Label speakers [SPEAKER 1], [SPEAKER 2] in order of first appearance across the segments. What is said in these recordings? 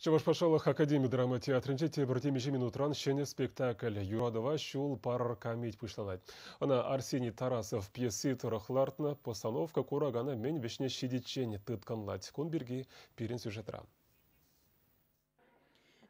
[SPEAKER 1] Чӑваш патшалӑх академи драма театрӗнче тепӗр темиҫе минутран ҫӗнӗ спектакль «Юратӑва ҫул парӑр» камит пуҫланать. Ӑна Арсений Тарасов пьеси тӑрӑх лартнӑ. Постановка куракана мӗн вӗҫне ҫитиччен тыткӑнлать. Кун пирки пирӗн сюжетра.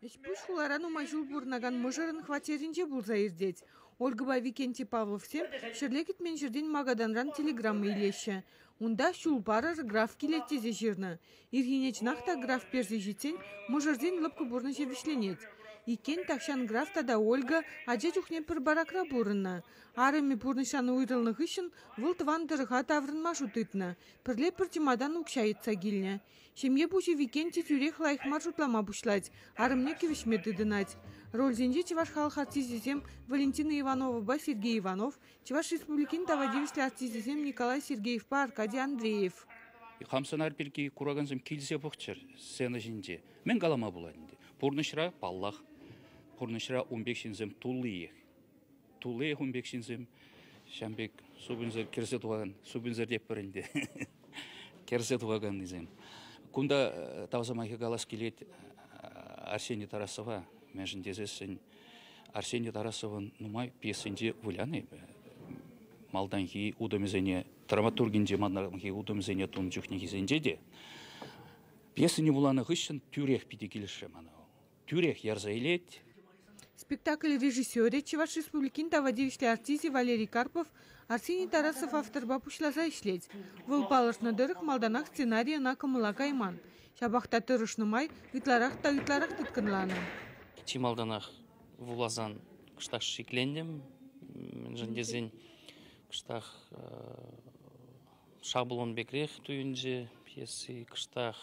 [SPEAKER 2] Ӗҫ-пуҫ хулара нумай ҫул пурӑнакан мӑшӑрӑн хваттерӗнче пулса иртет. Ольгӑпа Викентий Павловсем ҫӗрле кӗтмен ҫӗртен Магаданран телеграмма илеҫҫӗ. Унта «Ҫул парӑр, граф килет» тесе ҫырнӑ. Ирхине чӑнах та граф персе ҫитсен мӑшӑрсен лӑпкӑ пурнӑҫӗ вӗҫленет. Иккен тахҫан граф тата Ольга ача чухне пӗр баракра пурӑннӑ. Арӑмӗ пурнӑҫран уйрӑлнӑ хыҫҫӑн вӑл тӑван тӑрӑха таврӑнма шут тытнӑ. Пӗрле пӗр чӑматан укҫа йӑтса килнӗ. Ҫемье пуҫӗ Викентий тӳрех лайӑх мар шутлама пуҫлать, арӑмне кӗвӗҫме тытӑнать. Рольсенче чӑваш халӑх артисчӗсем Валентина Ивановӑпа Сергей Иванов, Чӑваш Республикин тава тивӗҫлӗ артисчӗсем Николай Сергеевпа Аркадий Андреев.
[SPEAKER 3] Хам сӑнар пирки куракансем килсе пӑхчӑр сцена ҫинче. Мӗн калама пулать ӗнтӗ? Пурнӑҫра, паллах, пурнӑҫра ун пек ҫынсем туллиех. Туллиех ун пек ҫынсем. Ҫавӑн пек супӑньсӑр кӗрсе тухакан, супӑньсӑр тетпӗр ӗнтӗ, кӗрсе тухаканнисем. Кунта тав сӑмахӗ калас килет Арсений Тарасова. Мӗншӗн тесессӗн Арсений Тарасовӑн нумай пьесинче вылянӑ эпӗ. Малтанхи утӑмӗсене, драматургинче малтанхи утӑмӗсене тунӑ чухнехисенче те пьесине вуланӑ хыҫҫӑн тӳрех питӗ килӗшрӗ мана вӑл. Тӳрех ярса илет.
[SPEAKER 2] Спектакль режиссерӗ, Чӑваш Республикин тава тивӗҫлӗ артисчӗ Валерий Карпов Арсений Тарасов авторпа пуҫласа ӗҫлет. Вӑл палӑртнӑ тӑрӑх, малтанах сценари ӑна кӑмӑла кайман. Ҫапах та тӑрӑшнӑ май ытларах та ытларах тыткӑнланӑ.
[SPEAKER 4] Чи малтанах вуласан кӑштах шиклентӗм, мӗншӗн тесен кӑштах шаблон пекрех туйӑнчӗ пьеси, кӑштах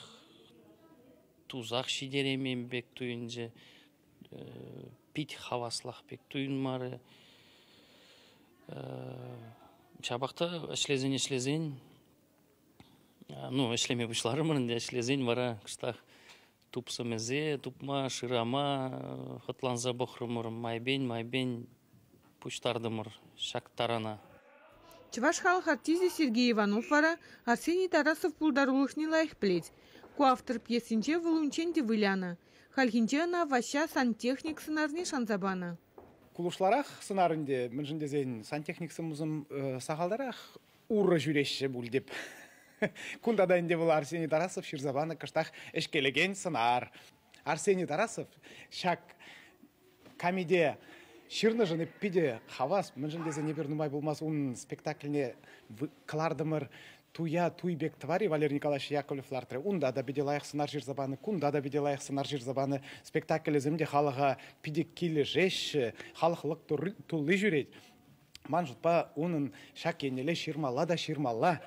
[SPEAKER 4] тусах ҫитереймен пек туйӑнчӗ. Пит хаваслах пек туйӑнмарӗ. Ҫапах та ӗҫлесен-ӗҫлесен, ну, ӗҫлеме пуҫларӑмӑр ӗнтӗ, ӗҫлесен вара кӑштах тупсӑмӗсе тупма, шырама хӑтланса пӑхрӑмӑр. Майпен-майпен пуҫтартӑмӑр ҫак тарана.
[SPEAKER 2] Чӑваш халӑх артисчӗ Сергей Иванов вара Арсений Тарасов пултарулӑхне лайӑх пӗлет. Ку автор пьесинче вӑл унччен те вылянӑ. Хальхинче ӑна Ваҫҫа сантехник сӑнарне шанса панӑ.
[SPEAKER 5] Кулӑшларах сӑнар ӗнтӗ, мӗншӗн тесен сантехниксем сахалтарах урӑ ҫӳреҫҫӗ пуль теп. Кунта та ӗнтӗ вӑл Арсений Тарасов ҫырса панӑ кӑштах ӗҫкелекен сӑнар. Арсений Тарасов ҫак камите ҫырнӑшӑн питӗ хавас, мӗншӗн тесен эпир нумай пулмасть унӑн спектакльне кӑлартӑмӑр. Туя туй пек тӑвар-и Валерий Николаевич Яковлев лартрӗ. Унта та питӗ лайӑх сӑнар ҫырса панӑ, кунта та питӗ лайӑх сӑнар ҫырса панӑ. Спектаклӗсем те халӑха питӗ килӗшеҫҫӗ, халӑх лӑк тулли ҫӳрет. Ман шутпа, унӑн ҫак еннелле ҫырмалла та ҫырмалла.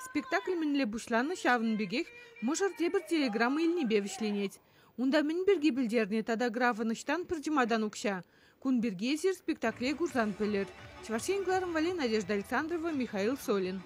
[SPEAKER 2] Спектакль мӗнле пуҫланнӑ, ҫавӑн пекех мӑшӑр тепӗр телеграмма илнипе вӗҫленет. Унта мӗн пирки пӗлтернӗ тата графӑн ӑҫтан пӗр чӑматан укҫа? Кун пирки эсир спектакле курсан пӗлӗр. Чӑваш Ен кӑларӑм валли Надежда Александрова, Михаил Солин.